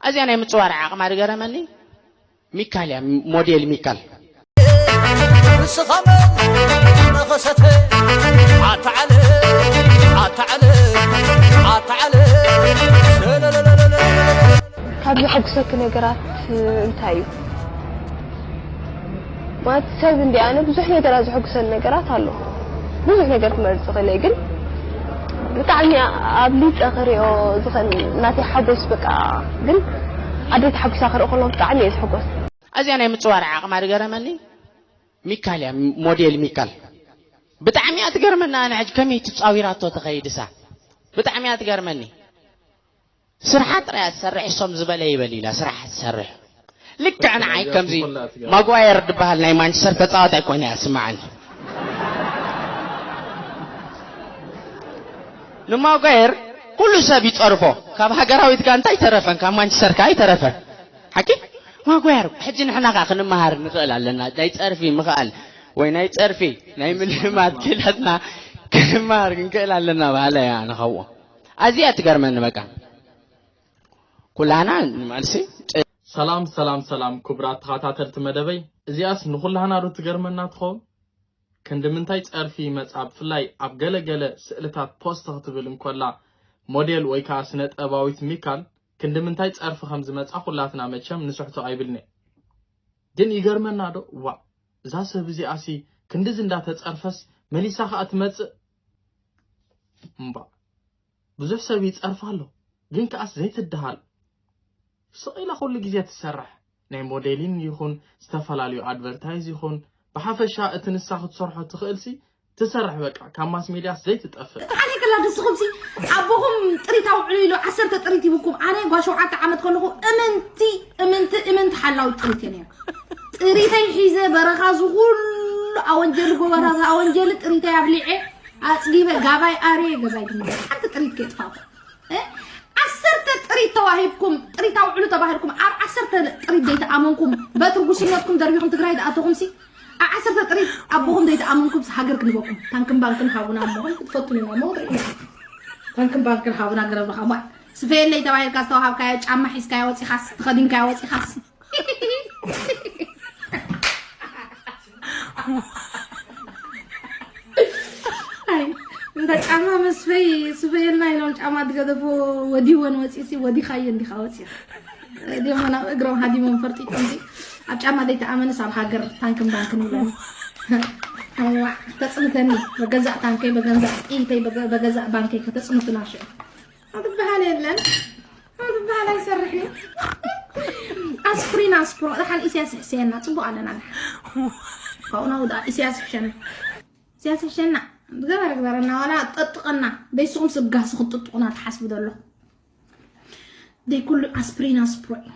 ኣዚኣ ናይ ምጽዋር ዓቕማ ዝገረመኒ ሚካል እያ፣ ሞዴል ሚካል። ንስኻ መን መኸሰተ ኣታ ዓለም ኣታ ዓለም ኣታ ዓለም ሰለለለለለ ካብ ዘሐጉሰኪ ነገራት እንታይ እዩ? ማለት ሰብ እንዲ ኣነ ብዙሕ ነገራት ዘሐጉሰኒ ነገራት ኣሎ። ብዙሕ ነገር ክመርጽ ክእል እየ፣ ግን ብጣዕሚ ኣብሊጸ ክሪኦ ዝኽእል ናተይ ሓጎስ በቃ፣ ግን ኣደይ ተሓጒሳ ክርኢ ከሎ ብጣዕሚ እየ ዝሕጎስ። ኣዚኣ ናይ ምጽዋር ዓቕማ ዝገረመኒ ሚካል እያ፣ ሞዴል ሚካል። ብጣዕሚ እያ ትገርመና። ኣነ ሕጂ ከመይ ትጻዊራቶ ትኸይድሳ ብጣዕሚ እያ ትገርመኒ። ስርሓ ጥራይ እያ ትሰርሕ፣ እሶም ዝበለ ይበል ኢላ ስርሓ ትሰርሕ። ልክዕ ንዓይ ከምዚ ማጓየር ዝበሃል ናይ ማንቸስተር ተጻዋታይ ኮይና እያ ትስምዓኒ። ንማጓየር ኩሉ ሰብ ይጸርፎ፣ ካብ ሃገራዊት ጋንታ ኣይተረፈን፣ ካብ ማንቸስተር ከኣ ኣይተረፈን። ሓቂ ማጓየር። ሕጂ ንሕና ከኣ ክንመሃር ንኽእል ኣለና፣ ናይ ጸርፊ ምኽኣል ወይ ናይ ጸርፊ ናይ ምልማድ ክእለትና ክንመሃር ክንክእል ኣለና በሃላይ እየ ኣነ ካብኦም። ኣዝያ ትገርመኒ በቃ። ኩላና ንመልሲ ሰላም ሰላም ሰላም ክቡራት ተኸታተልቲ መደበይ፣ እዚኣስ ንኹላህና ዶ ትገርመና ትኸውን? ክንዲ ምንታይ ጸርፊ ይመጻ? ብፍላይ ኣብ ገለ ገለ ስእልታት ፖስት ክትብል እንኮላ ሞዴል ወይ ከኣ ስነ ጥበባዊት ሚካል ክንዲ ምንታይ ጸርፊ ከም ዝመጻ ኩላትና መቸም ንስሕቶ ኣይብልን'የ። ግን ይገርመና ዶ? ዋእ እዛ ሰብ እዚኣሲ ክንድዚ እንዳተጸርፈስ መሊሳ ከኣ ትመጽእ? እምባእ ብዙሕ ሰብ ይጸርፋ ኣሎ ግን ከኣስ ዘይትደሃል። ስቕ ኢላ ኩሉ ግዜ ትሰርሕ ናይ ሞዴሊን ይኹን ዝተፈላለዩ ኣድቨርታይዝ ይኹን ብሓፈሻ እቲ ንሳ ክትሰርሖ ትኽእልሲ ትሰርሕ በቃ ካብ ማስ ሜድያስ ዘይትጠፍእ። ኣነ ከላ ንስኹምሲ ኣቦኹም ጥሪት ኣውዕሉ ኢሉ ዓሰርተ ጥሪት ሂቡኩም ኣነ ጓል ሸውዓተ ዓመት ከለኹ እምንቲ እምንቲ እምንቲ ሓላዊት ጥሪት እየ ነይረ። ጥሪተይ ሒዘ በረኻ ዝኹሉ ኣወንጀሊ ጎባታት ኣወንጀሊ ጥሪተይ ኣብሊዐ ኣፅጊበ ጋባይ ኣርየ ገዛይ ድማ ሓንቲ ጥሪት ከይጥፋእኩም እ ዓሰርተ ጥሪት ተዋሂብኩም ጥሪት ኣውዕሉ ተባሂልኩም ኣብ ዓሰርተ ጥሪት ዘይተኣመንኩም በትሪ ጉስነትኩም ደርቢኹም ትግራይ ዝኣተኹምሲ ኣብ ዓሰርተ ጥሪት ኣቦኹም ዘይተኣመንኩምስ ሃገር ክንበኩም ታንክን ባንክን ሃቡና እሞ ክትፈቱን ኢና እሞ ታንክን ባንክን ሃቡና ገረብኻ እሞ ስፈየለይ ተባሂልካ ዝተዋሃብካዮ ጫማ ሒዝካዮ ወፂኻስ ተኸዲንካዮ ወፂኻስ እንተ ጫማ መስፈይ ስፈየልና ኢሎም ጫማ ትገደፎ ወዲወን ወፂሲ ወዲኻዮ እንዲኻ ወፂ ዲሞ ናብ እግሮም ሃዲሞም ፈርጢጦም ኣብ ጫማ ዘይተኣመንስ ኣብ ሃገር ታንክን ባንክን ይብለኒ ተፅንተኒ በገዛእ ታንከይ በገንዛእ ጥይተይ በገዛእ ባንከይ ከተፅንቱና ሽዑ ኣትበሃል የለን ኣትበሃል ኣይሰርሕን ኣስፕሪን ኣስፕሮ ድሓን ኢስያስ ሕሰየና ፅቡቅ ኣለና ድሓን ካብኡ ናብኡ ድኣ ኢስያስ ሕሸና ኢስያስ ሕሸና ዝገበረ ግበረና ዋላ ጠጥቀና በይስኹም ስጋሲ ክትጥጥቁና ትሓስቡ ዘለኹም ደይ ኩሉ ኣስፕሪን ኣስፕሮ እዩ